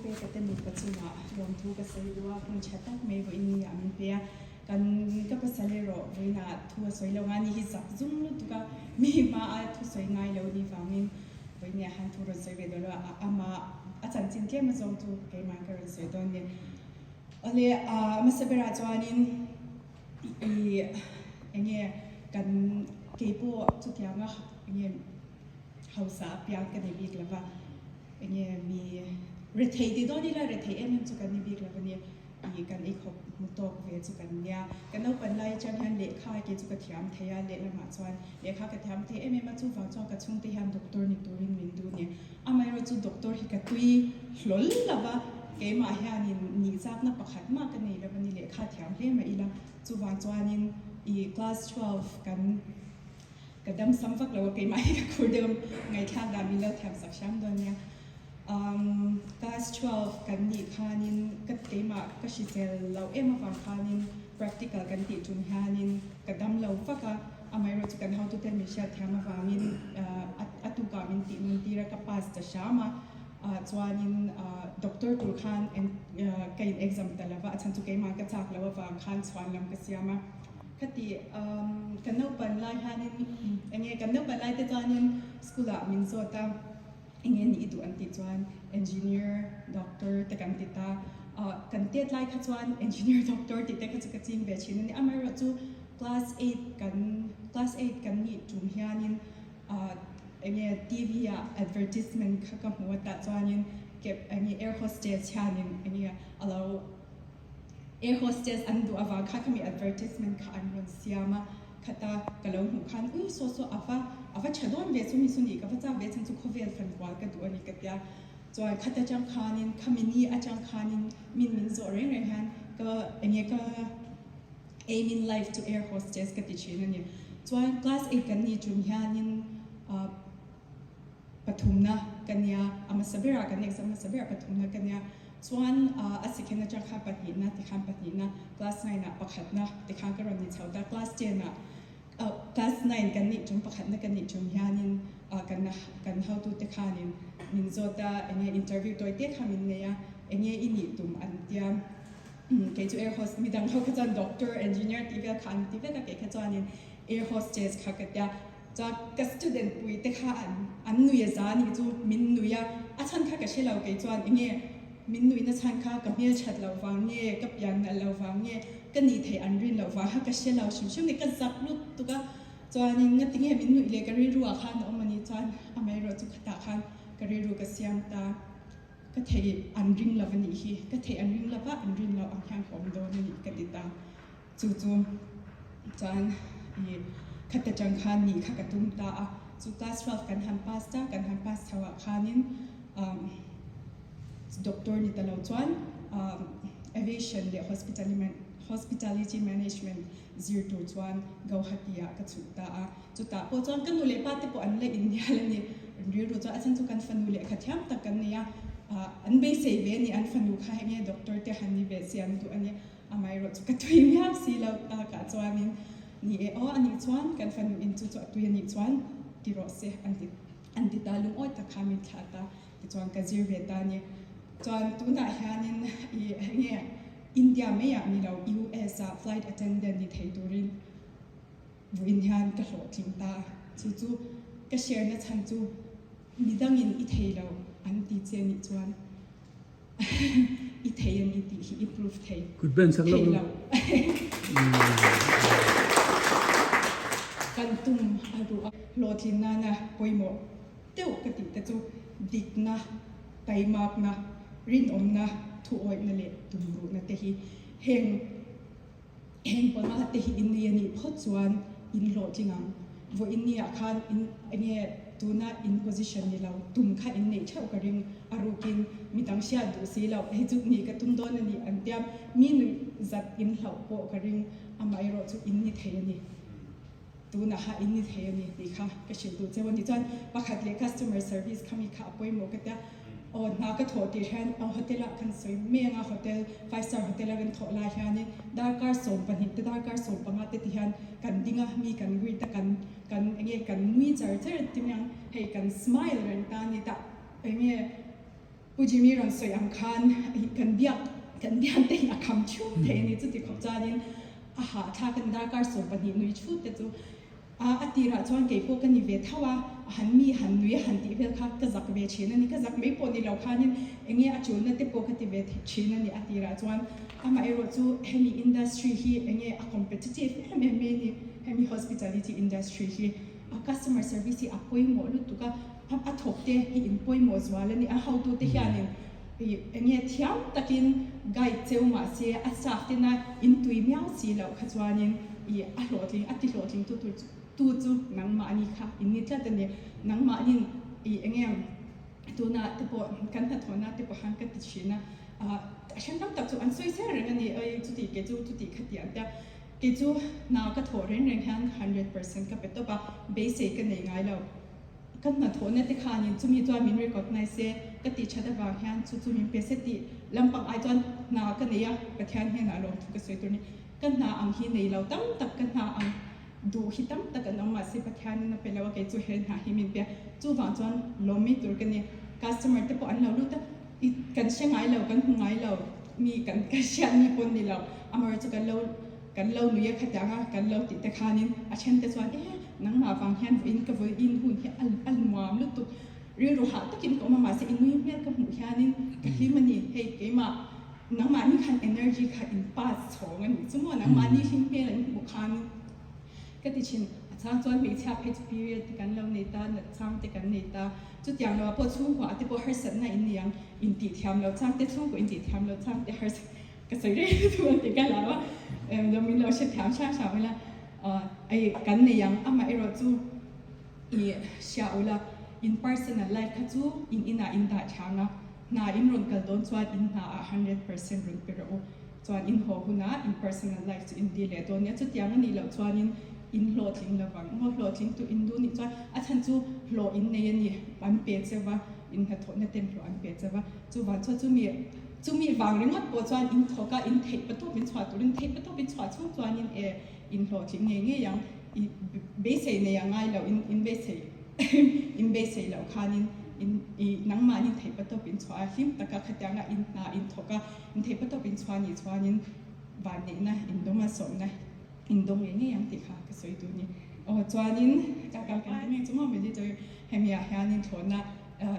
Peka te nupa chungah lawmthu ka sawi duh a, hun tha tak mai vawiin ni ah min pe a, kan ka pasal erawh vawiinah thu a sawi lo a, ni hi zak zum lutuk a, mi hma a thu sawi ngai lo ni vangin vawiin ni ah khan thu rawn sawi ve dawn lo a, amah a chanchin tlem a zawng chu keimah ka rawn sawi dawn ni. Awle a hmasa berah chuanin ih enge kan keipawh chutianga enge hausa apiang ka ni bik lova enge mi rethei ti dawn ila rethei em em chu kan ni bik lova ni ih kan ei khawp hmu tawk ve chu kan nia ka naupan lai atang hian lehkha kei chu ka thiam thei a lehlamah chuan lehkha ka thiam thei em em a chuvang chuan ka chhungte hian doctor ni turin min duh ni amaherawh chu doctor hi ka tui hlawl lova keimah hianin nih chakna pakhat mah ka nei lova ni lehkha thiam hle mah ila chuvang chuanin ih class 12 kan Ka dam sam vak lo a, keimah hi ka khur deuh a, ngaihthlak dan min lo thiam sak hram dawn nia. Umm class 12 kan nih khanin ka keimah ka hrisel loh em avang khanin practical kan tih tum hianin ka dam lo vak a, amaherawh chu kan hotuten min hriat thiam avangin a tukah min tih nun tir a, ka pass ta hram a, chuanin doctor tur khan ka in exam ta lo va, a chhan chu keimah ka chak loh avang khan chhuan lam ka siam a. Khati kan naupan lai hianin enge kan naupan lai te chuanin school ah min zawt a, enge nih i duh an tih chuan engineer, doctor te kan ti ta. Kan tet lai kha chuan engineer, doctor tih te kha chu ka ching ve thin a ni. Amaherawhchu class eight kan class eight kan nih tum hianin enge TV ah advertisement kha ka hmu a tah chuanin enge air hostess hianin enge a lo Air hostess an duh avang khan khami advertisement kha an rawn siam a, khata ka lo hmuh khan ui saw saw a va a va tha dawn ve chu mi chu nih ka va chak ve chhan chu khawvel fan kual ka duh a ni ka tia. Chuan khat atang khanin khami ni atang khanin min min zawh reng reng hian ka enge ka aim in life chu air hostess ka ti thin a ni. Chuan class eight kan nih tum hianin ah Pathumna ka nia, a hmasa berah kan exam hmasa berah pathumna ka nia. Chuan a second atang khan pahnihna tikhan pahnihna, class nine ah pakhatna tikhan ka rawn ni chho ta. Class ten ah class nine kan nih tum pakhatna kan nih tum hianin kan kan hotute khanin min zawt a, enge interview tawi te kha min nei a, enge i nih tum an tia. Kei chu air host midang ho kha chuan doctor, engineer tih vel kha an ti vek a, kei kha chuanin air hostess kha ka tia. Chuan ka student pui te kha an an nui a za nih chu min nui a, a chhan kha ka hre lo kei chuan enge min nui na chhan kha ka hmel that loh vang nge ka pian nalh loh vang nge ka nih theih an rin loh vang kha ka hre lo hrim hrim ni ka zak lut tuk a, chuanin ngati nge min nuih leh ka rilru ah khan a awm a nih chuan amaherawh chu khatah khan ka rilru ka siam ta ka theih an ring lo a nih hi ka theih an ring lova an rin loh ang hian ka awm dawn a nih ka ti ta. Chu chu chuan i khat atang khan nih kha ka tum ta a, chu class 12 kan han pass ta, kan han pass chho ah khanin doctor ni ta lo chuan aviation leh hospitality management zir tur chuan Gauhati ah ka chhuk ta a, chutah pawh chuan ka nu leh pa te pawh an la inhnial a ni, rilru chuan a chhan chu kan fanu lehkha thiam tak kan nei a, an beisei ve a ni, an fanu kha heng nge doctor te han ni ve se an duh a ni. Amaherawh chu ka tui miau si lo takah chuanin ni e aw anih chuan kan fanu in chu chu a tui anih chuan ti rawh se an ti an ti ta lungawi tak kha min thlah ta tichuan ka zir ve ta a ni. Chuan tunah hianin i enge India maiah ni lo US ah flight attendant ni thei turin vawiin hian ka hlawhtling ta chu chu ka share na chhan chu midangin i thei lo an ti che anih chuan I thei a ni tih hi i prove thei. Kut ben sak lo. Kan tum a ruh a hlawhtlin nana pawimawh deuh ka tih te chu dikna, taimakna, rinawmna, thuawihna leh tumruhna te hi heng Heng panga te hi in nei a nih phawt chuan in hlawhtling ang. Vawiin ni ah khan in enge tuna in position ni lo tum kha in neih theuh ka ring a rukin midang hriat duh si loh hei chu nih ka tum dawn a ni an tia mi nuih zat in hlauh pawh ka ring amaherawh chu in ni thei a ni. Tunah ha in ni thei a ni tih kha ka hrilh duh cheu a ni. Chuan pakhat leh customer service kha mi kha a pawimawh ka tia, aw hna ka thawh tirh hian aw hotel ah kan sawi meng a, hotel five star hotel a kan thawh lai hianin darkar 12 te darkar 15 te ti hian kan ding a, mi kan greet a, kan kan enge kan nui char char ti mai ang, hei kan smile reng ta a ni tah enge. Pu Jimmy rawn sawi ang khan kan biak kan bian te hi a kham chhung thei a ni. Chuti khawp chuanin a hahthlak a ni darkar 12 nui chhut te chu a a tirah chuan kei pawh ka ni ve tho a, a han mi han nui a han tih vel kha ka zak ve thin a ni. Ka zak mai pawh ni lo khanin enge a chulna te pawh ka ti ve thin a ni a tirah chuan. Amaherawh chu hemi industry hi enge a competitive em em mai a ni. Hemi hospitality industry hi a customer service hi a pawimawh lutuk a. A thawk te hi in pawimawh zual a ni. A hotute hianin ih enge thiam takin guide cheu mahse a staff tena in tui miau si loh kha chuanin ih a hlawhtling a ti hlawhtling tu tur tu chu nangmahni kha in ni tlat a ni. Nangmahnin ih enge tuna te pawh kan hnathawhna te pawh han ka ti thin a, ah a then tam tak chu an sawi zel reng a ni. Oi chuti kei chu chuti kha ti an tia. Kei chu hna ka thawh reng reng hian 100% ka pe tawp a, beisei ka nei ngai lo. Ka hnathawhna te khanin chumi chuan min recognize se ka tih that avang hian chu chu min pe se tih lampang ai chuan hna ka nei a, Pathian hnenah lawmthu ka sawi tur a ni. Ka hna ang hi nei lo tam tak ka hna ang duh hi tam tak an awm mahse Pathianin a pe lo a kei chu he hna hi min pe a, chuvang chuan lawm mai tur ka ni. Customer te pawh an lo lut a, i kan hre ngai lo, kan hmu ngai lo, mi kan ka hriat mi pawn ni lo, amaherawhchu kan lo Kan lo nui a khatiang a, kan lo tih te khanin a then te chuan e nangmah vang hian vawiin ka vawiin hun hi a nuam lutuk, rilru hah takin ka awm a mahse i nui hmel ka hmuh hianin ka hlim a ni, hei keimah nangmahni khan energy kha in pass chhawng a nih chu maw, nangmahni hlim hmel an hmuh khanin ka ti thin. A chang chuan hmeichhia phei chu period te kan lo nei ta, nat chang te kan nei ta, chutiang lo ah pawh chhungkua ah te pawh harsatna in ni ang, intih thiam loh chang te, chhungkaw intih thiam loh chang te harsat. Ka sawi reng chu an ti ka hlau a, lo min lo hre thiam hrang hrang ila, ei kan nei ang, amah erawh chu i hria ula, in personal life kha chu in inah in dah thiang a, hna in rawn kal dawn chuan in hna ah 100% rawn pe rawh u, chuan in haw hunah in personal life chu in dil leh dawn nia, chutiang a nih loh chuanin in hlawhtling lovang, maw hlawhtling tu in duh nih chuan a chhan chu hlawh in nei a ni, an pe cheu va, in hnathawhna ten hlawh an pe cheu va, chuvang chuan chumi. Chumi vang ringawt pawh chuan in thawk a, in theih patawp in chhuah turin theih patawp in chhuah chhung chuanin e in hlawhtling ngei ngei ang. I beisei nei a ngai lo, in in beisei in beisei loh khanin in i nangmahni theih patawp in chhuah a, hlim taka khatianga in hna in thawk a, in theih patawp in chhuah nih chuanin vanneihna in dawng a, sawmna in dawng ngei ngei ang tih kha ka sawi duh a ni. Aw chuanin ka kal kan ti ngei chu maw military hemiah hianin thlawhna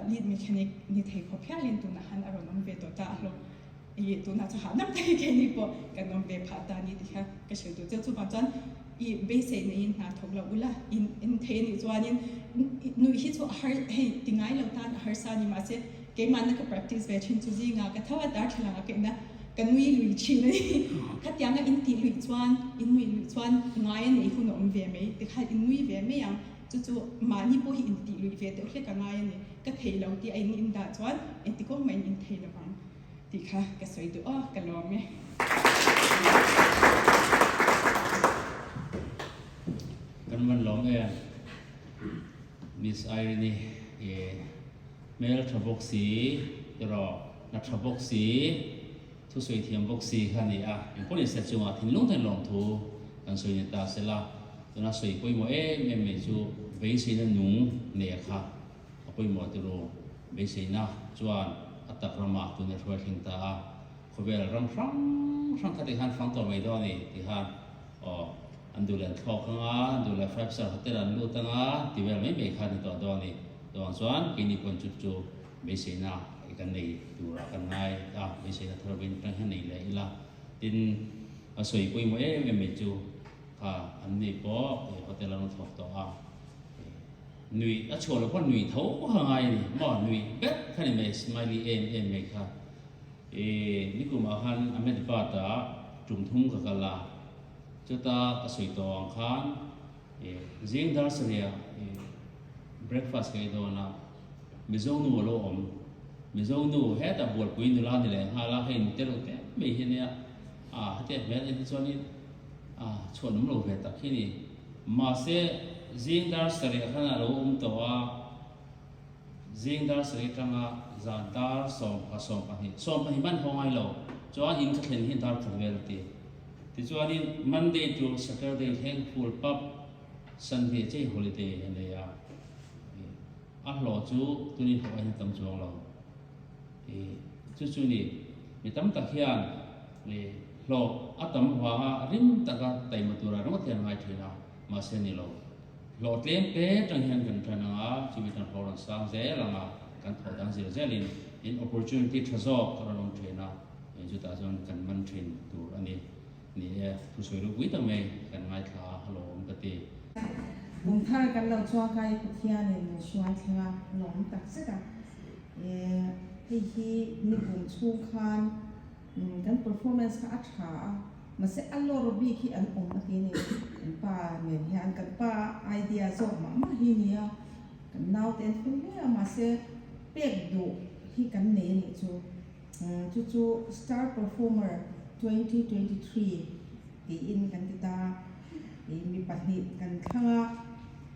Lead mechanic ni thei khawp hialin tunah han a rawn awm ve tawh ta a hlawm. I tunah chu hahdam takin keini pawh kan awm ve phah ta ni tih kha ka hrilh duh che. Chuvang chuan i beisei neiin hna thawk lo ula, in en thei anih chuanin nuih hi chu a har hei ti ngai lo tan a harsa a ni. Mahse keimahna ka practice ve thin chu zingah ka tho a darthlalang ah ka in a, ka nui lui thin a ni. Khatianga in tih luih chuan in nuih luih chuan ngai a neih hun a awm ve mai tikhan in nui ve mai ang. Chu chu mahni pawh hi intih luih ve deuh hlek a ngai a ni. Ka thei lo tih a in in dah chuan engti kawng mah in in thei lovang tih kha ka sawi duh aw, ka lawm e. Kan van lawm em Miss Irene i hmel tha bawk si erawh hna tha bawk si thusawi thiam bawk si kha a ni a, engpawh ni se chungah thinlung ten lawmthu kan sawi ni ta sela. Tuna sawi pawimawh em em mai chu beiseina nung neia kha a pawimawh turu. Beiseina chuan a tak ramah tuna hruai thleng ta a, khawvel ram hrang hrang kha tikhan fang tawh mai dawn a ni tikhan aw an duh leh an thlawk anga, an duh leh five star hotel an lut anga ti vel mai mai kha a ni tawh dawn a ni. Chuvang chuan keini pawn chu chu beiseina kan nei turah kan ngai a, beiseina thar vawiin atang hian nei leh ila. Tin, a sawi pawimawh em em mai chu. Kha an ni pawh i hotel an rawn thawk tawh a, nuih a chhuah loh pawn nuih tho kha ngai a ni maw, nuih vek kha ni mai smiley em em mai kha. I nikumah khan Ahmedabad ah tum thum ka kal a, chuta ka sawi tawh ang khan i zing dar sarih ah i breakfast ka ei dawn a, Mizo nu a lo awm, Mizo nu hetah bualpui nula ni leh nghal a, hei nute reuh te mai hi ania, a hetiang hmel en hi chuanin A chhuanawm lo ve tak hi ni. Mahse, zing dar sarih khan a lo awm tawh a, zing dar sarih atanga zan dar 12, 12 man haw ngai lo, chuan in ka thlen hi dar khat vel a ti. Tichuanin Monday to Saturday thleng full pub, Sunday chei holiday a nei a, a hlawh chu tunin hlawh a hian tam chuang lo. Chu chu ni mi tam tak hian hlawh a tam vanga rim taka taima tura ringawt hian ngai thin a, mahse ni lo. Hlawh tlem te tang hian kan tan ang a, chumi tan hlawh rawn sang zel ang a, kan thawh dan zel zelin in opportunity tha zawk a rawn awm thin a, chutah chuan kan man thin tur a ni. Ni e, thusawi ropui tak mai kan ngaithla a, hlawhawm ka ti. Bumthar kan lo chuangkai Pathianin min hruai thleng a, lawm tak zet a. Hei hi nikum chhung khan kan performance kha a tha a, mahse a lawr bik hi an awm a ti a ni. Kan pa nen hian kan pa idea zawk mah mah hi nia, kan naute an fel hle a, mahse pek duh hi kan nei a nih chu. Chu chu Star Performer 2023 tiin kan ti ta a, mi pahnih kan thlang a,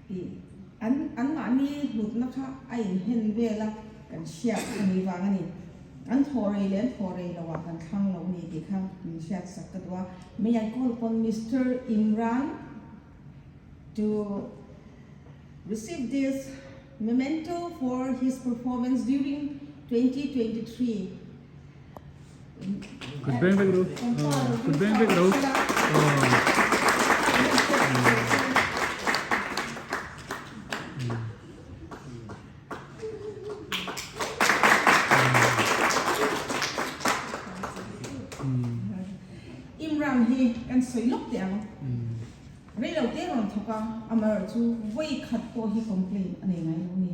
ih an anmahni hlutna kha a inhen vel a, kan hriat a nih vang a ni. An thaw rei leh an thaw rei lo ah kan thlang lo a ni tih kha min hriat sak ka duh a. May I call upon Mister Imran to receive this memento for his performance during 2023. Kut beng vek ru. Kut beng vek ru. Imran hi kan sawi lawk teh ang. Rei lo te rawn thawk a, amaherawhchu vawi khat pawh hi complain a nei ngai lo a ni.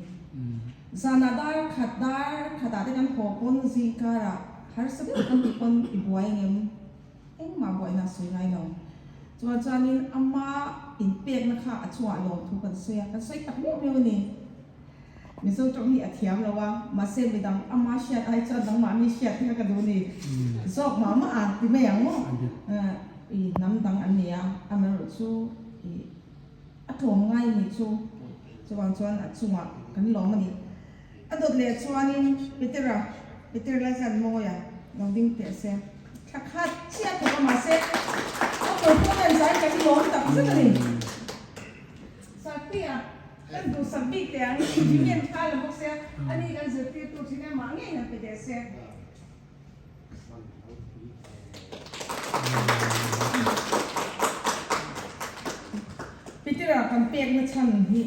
Zanah dar khat dar khatah te kan haw pawn zingkarah harsa deuh kan tih pawn i buai angem? Engmah buaina a sawi ngai lo. Chuan chuanin ama inpekna kha a chungah lawmthu kan sawi a, kan sawi tak meuh meuh a ni. Mizo tawng hi a thiam lo a, mahse midang ama hriat ai chuan nangmahni hriat te kha ka duh a ni. Zawk mah mah a ti mai ang maw? I hnam dang an ni a, amaherawhchu i a tlawm ngai a nih chu. Chuvang chuan a chungah kan lawm a ni. A dawt leh chuanin Petera, Peter Laltlanmawia lo ding teh se. Thla khat chiah thawk a mahse a performance ah hian kan lawm tak zet a ni. Saktia, kan duhsak bik teh ang, engineer tha la bawk sia, ani kan zirtirtu thin a mah ngei han pe teh se. Petera kan pekna chhan hi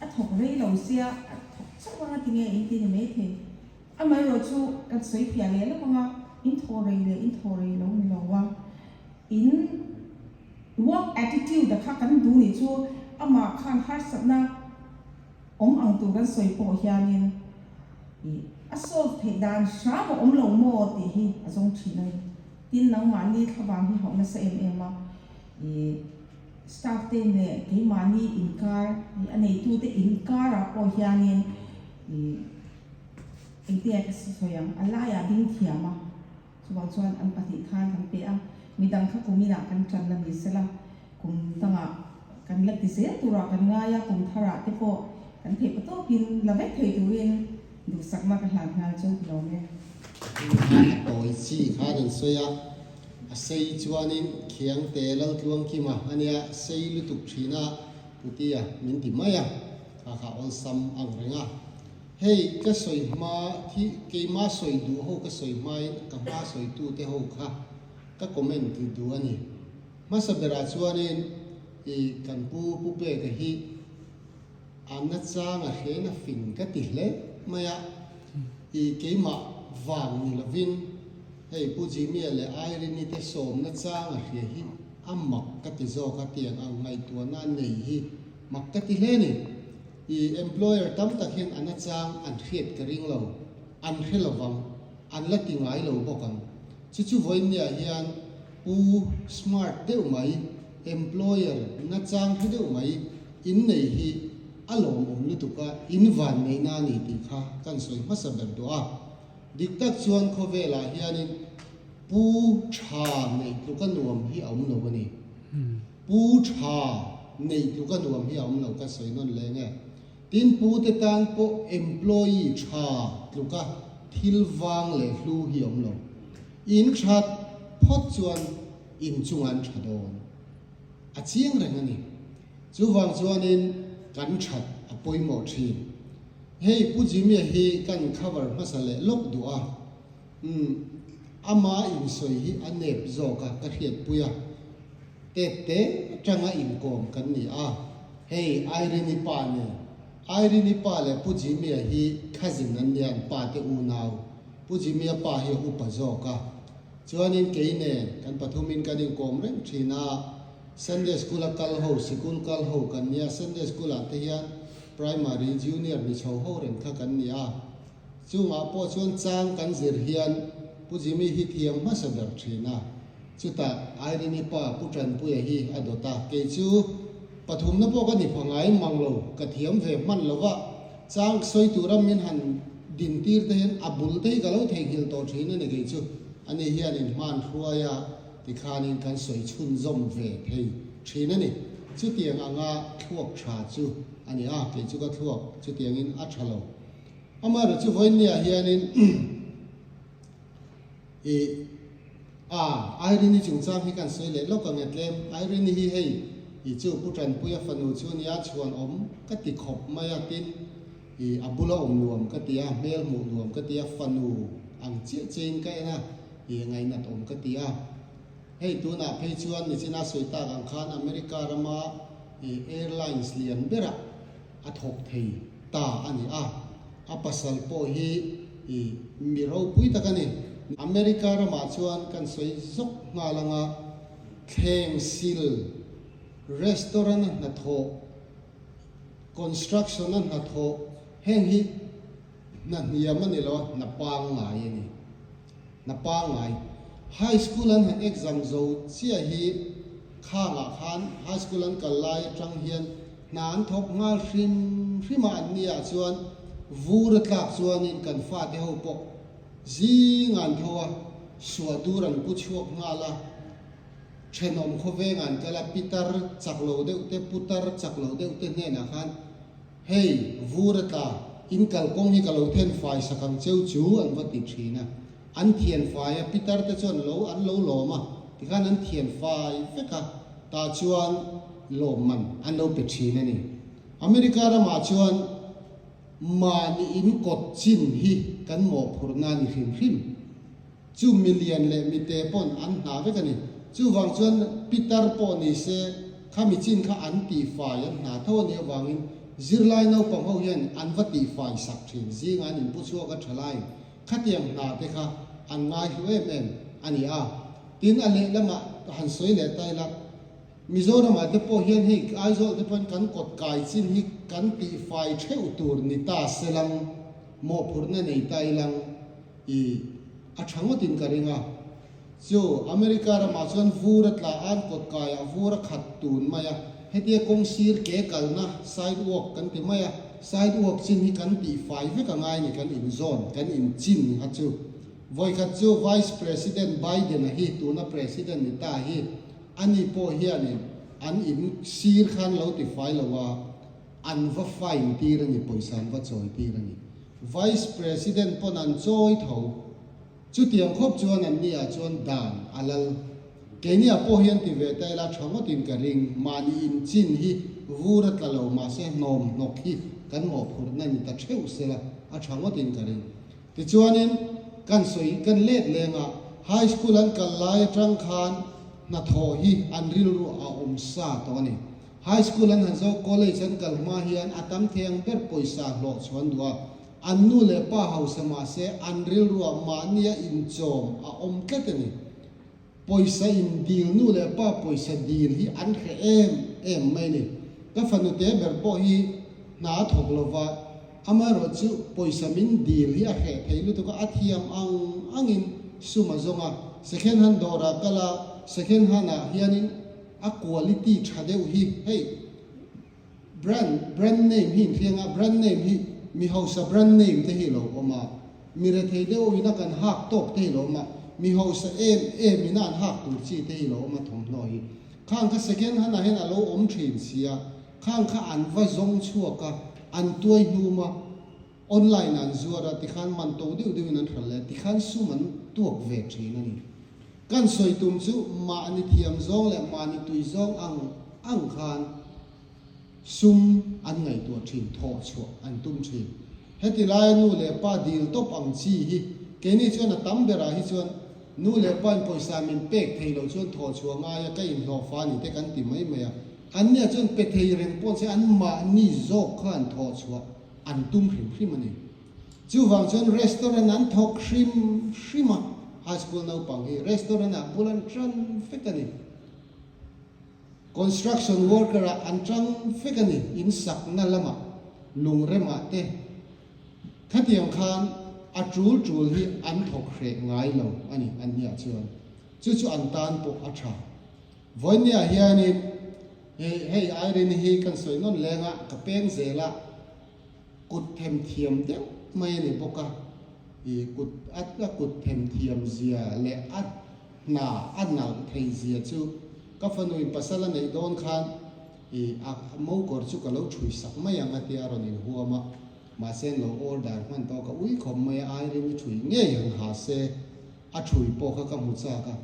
a thawk rei lo sia, a thawk chauh anga tinge in ti ni maithei. Amaherawh chu kan sawi fiah leh lawk anga in thaw rei leh in thaw rei lo ni lo a, in work attitude a kha kan duh nih chu amah khan harsatna awm ang tur kan sawi pawh hianin ih a solve theih dan hram a awm lo maw tih hi a zawng thin a ni. Tin nangmahni thlavang hi hauh nasa em em a, ih staff te leh keimahni inkar a neitute inkarah pawh hianin ih Engtia ka sawi ang, a laiah ding thiam a, chuvang chuan an pahnih khan kan pe a, midang kha kum inah kan tan la ni sela, kum dangah kan la ti zel turah kan ngai a, kum tharah te pawh kan theih pa tawkin la vek thei turin duhsakna ka hlan nghal chu ka lawm e. A tawi chi khan an sawi a, a sei chuanin Khiangte Laltluangkima a nia, sei lutuk thin a, Putia min ti mai a, kha kha awlsam ang reng a. Hei ka sawi hma thi keima sawi duh ho ka sawi hmain ka hma sawi tu te ho kha ka comment ti duh a ni. Hmasa berah chuanin i kan pu Pu Peka hi a nachang a hrein a fing ka ti hle mai a, i keimah vang ni lovin hei Pu Jimmy-a leh Irene-i te sawm nachang a hria hi a mak ka ti zawk a tiang ang ngaihtuahna a nei hi mak ka ti hle a ni. I employer tam tak hian a nachang an hriat ka ring lo, an hre lovang, an la ti ngai lo bawk ang. Chu chu vawiinniah hian pu smart deuh mai, employer nachang hre deuh mai in nei hi a lawmawm lutuk a, in van neihna a ni tih kha kan sawi hmasa ber duh a. Dik tak chuan khawvelah hianin pu tha neih tluka nuam hi a awm lo a ni. Pu tha neih tluk a nuam hi a awm lo ka sawi nawn leng e. Tin pu te tan pawh employee tha tluka thil vang leh hlu hi a awm lo. In that phawt chuan in chunga an tha dawn. A chiang reng a ni. Chuvang chuanin kan that a pawimawh thin. Hei Pu Jimmy-a hi kan cover hmasa leh lawk duh a. Umm ama insawi hi a nep zawk a ka hriatpui a, tep te atanga inkawm kan ni a, hei Irene-i pa nen, Irene-i pa leh Pu Jimmy-a hi cousin an nia an pa te unau, Pu Jimmy-a pa hi a upa zawk a, chuanin kei nen kan pathumin kan inkawm reng thin a, Sunday school a kal ho, sikul kal ho kan nia, Sunday school ah te hian primary, junior ni chho ho reng kha kan ni a. Chungah pawh chuan chang kan zir hian Pu Jimmy hi thiam hmasa ber thin a, chutah Irene-i pa Pu Tanpuia hi a dawt a, kei chu pathumna pawh ka ni pha ngai mang lo, ka thiam ve hman lo va, chang sawi tura min han din tir te hian a bul te hi ka lo theihnghilh tawh thin a ni kei chu, ani hian in hman hruai a tikhanin kan sawi chhunzawm ve thei thin a ni, chutiang anga thluak tha chu a ni a, kei chu ka thluak chutiangin a tha lo. Amaherawhchu chu vawiinniah hianin i a Irene-i chungchang hi kan sawi leh lawk ang e tlem. Irene-i hi hei i chu Pu Tanpuia fanu chu nia chhuan awm ka ti khawp mai a, tin i a bula awm nuam ka ti a, hmel hmuh nuam ka ti a, fanu ang chiah chiahin ka en a, i ngainat awm ka ti a. Hei tunah phei chuan nichina sawi tak ang khan America rama i airlines lian berah a thawk thei ta a ni a, a pasal pawh hi i mi ropui tak a ni. America ramah chuan kan sawi zawk nghal anga thleng sil, restaurant a hnathawh, construction a hnathawh heng hi hna hniam a ni lo a, hna pangngai a ni. Hna pangngai. High school an han exam zo chiah hi khangah khan high school an kal lai atang hian Hna an thawk nghal hrim hrim a, an ni ah chuan vur a tlak chuanin kan fate ho pawh zing an tho a, suah dur an pu chhuak nghal a, thenawm khawveng an kal a, pitar chak lo deuh te, putar chak lo deuh te hnenah khan hei vur a tla, in kalkawng hi ka lo then fai sak ang cheu chu an va ti thin a, an thian fai a, pitar te chuan lo an lo lawm a, tikhan an thian fai vek a, tah chuan lawmman an lo pe thin a ni. America ramah chuan mahni in kawt chin hi kan mawhphurhna a ni hrim hrim. Chu milian leh mite pawn an hna vek a ni. Chuvang chuan pitar pawh ni se khami chin kha an tihfai an hna tho a nih avangin zirlai naupang ho hian an va tihfai sak thin. Zingah an inpu chhuak a tha laiin khatiang hna te kha an ngai hlu em em a ni a. Tin a lehlamah han sawi leh ta ila. Mizoramah te pawh hian hei Aizawl te pawhin kan kawt kai chin hi kan tihfai theuh tur ni ta se lang, mawhphurhna nei ta ilang i a tha ngawtin ka ring a. Chu America ramah chuan vur a tla a, an kawt kaiah vur a khat tun mai a, hetia kawng sir ke kalna sidewalk kan ti mai a, sidewalk chin hi kan tihfai vek a ngai ni kan inzawn, kan inchin kha chu. Vawikhat chu Vice President Biden-a hi tuna President ni ta hi Ani pawh hianin an in sir khan lo ti fai lo a, an va fine tir a ni, pawisa an va chawi tir a ni. Vice President pawn an chawi tho. Chutiang khawp chuan an ni ah chuan dan a lal. Keini ah pawh hian ti ve ta ila tha ngawtin ka ring, mahni in chin hi vur a tla lo mahse hnawm hnawk hi kan mawhphurhna ni ta theuh sela a tha ngawtin ka ring. Tichuanin, kan sawi kan let leng a, high school an kal lai atang khan hnathawh hi an rilru a awm sa tawh a ni. High school an han zo, college an kal hma hian a tam thei ang ber pawisa hlawh chhuan duh a, an nu leh pa hausa mahse an rilruah mahnia inchawm a awm tlat a ni. Pawisa in dil nu leh pa pawisa dil hi an hreh em em mai ni. Ka fanu te ber pawh hi hna a thawk lo va, amaherawh chu pawisa min dil hi a hreh thei lutuk a, a thiam ang angin sum a zawng a, second hand dawrah kal a, second hand ah hianin a quality tha deuh hi hei Brand, brand name hi inhriang a, brand name hi mi hausa brand name te hi lo awm a, mi rethei deuh ina kan hak tawk te hi lo awm a, mi hausa em em ina an hak tur chi te hi lo awm a thawmhnaw hi. Khang kha second hand ah hian a lo awm thin sia, khang kha an va zawng chhuak a, an tuai hnum a, online ah an zuar a, tikhan man to deuh deuhin an hral leh a, tikhan sum an tuak ve thin a ni. Kan sawi tum chu mahni thiam zawng leh mahni tui zawng ang ang khan sum an ngaihtuah thin, thawh chhuah an tum thin. Heti laia nu leh pa dil tawp ang chi hi Keini chuan a tam berah hi chuan nu leh pain pawisa min pek thei lo chuan thawh chhuah ngaia ka inhlawh fa ni te kan ti mai mai a. Annia chuan pe thei reng pawh che anmahni zawk khan thawh chhuah an tum hrim hrim a ni. Chuvang chuan restaurant an thawk hrim hrim a, high school naupang hi restaurant ah bul an tan vek a ni. Construction worker ah an tang vek a ni, in sakna lamah, lungremah te. Khatiang khan a tul tul hi an thawk hreh ngai lo a ni anniah chuan. Chu chu an tan pawh a tha. Vawinia hianin hei hei Irene hi kan sawi nawn leng a, ka peng zel a. Kut themthiam deuh mai a ni bawk a, i kut a a kut themthiam zia leh a hna a nalh thei zia chu ka fanuin pasal a neih dawn khan i a mokawr chu ka lo ṭhui sak mai ang a tia a rawn inhuam a, mahse an lo order hman tawh ka ui khawp mai a, Irene i ṭhui ngei ang ha se a ṭhui pawh kha ka hmu chak a,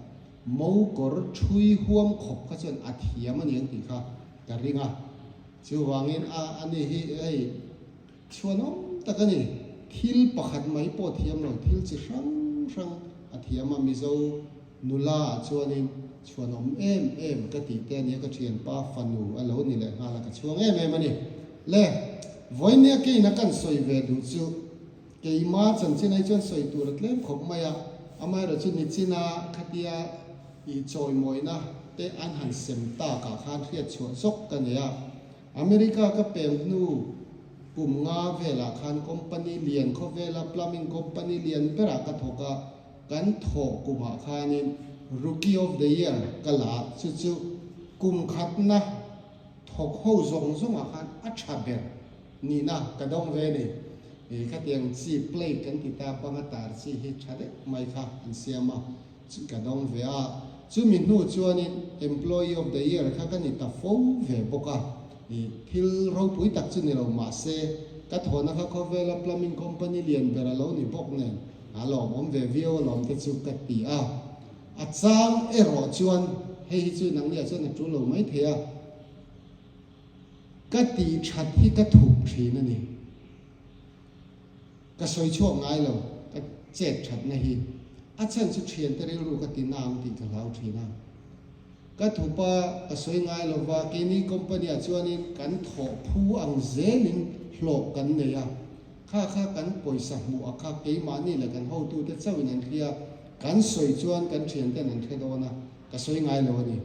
mokawr ṭhui huam khawp kha chuan a thiam a ni ang tih kha ka ring a. Chuvangin a ani hi hei chhuanawm tak a ni. Thil pakhat mai pawh thiam lo, thil chi hrang hrang a thiam a, Mizo nula ah chuanin chhuanawm em em ka tih te a nia, ka thianpa fanu a lo ni leh nghal a, ka chhuang em em a ni. Le, vawinia keina kan sawi ve duh chu keima chanchin ai chuan sawi tur a tlem khawp mai a, amaherawhchu nichina khatia I chawimawina te an han sem takah khan hriat chhuah zawk ka nei a. America ka pem hnu kum nga velah khan company lian khawvela plumbing company lian berah ka thawk a, kan thawh kumah khanin Rookie of the Year ka la a, chu chu kum khatna thawk ho zawng zawngah khan a tha ber nihna ka dawng ve a ni. I khatiang chi plate kan ti ta banga tar chi hi tha deuh mai kha an siam a. Chu ka dawng ve a, chumi hnu chuanin Employee of the Year kha ka ni ta fo ve bawk a, i thil ropui tak chu ni lo mahse ka thawhna kha khawvela plumbing company lian ber a lo ni bawk nen a lawmawm ve viau alawm te chu ka ti a, a chang erawh chuan hei hi chu nangniah chuan a tul lo mai thei a, ka tih that hi ka thup thin a ni. Ka sawi chhuak ngai lo, ka chet thatna hi. A chhan chu thiante rilru ka ti na ang tih ka hlau thin a. Ka thupa ka sawi ngai lo va, keini company ah chuanin kan thawh phu ang zelin hlawh kan nei a. Kha kha kan pawisa hmuh a kha keimahni leh kan hotute chauhin an hria, kan sawi chuan kan thianten an hre dawn a, ka sawi ngai lo a ni.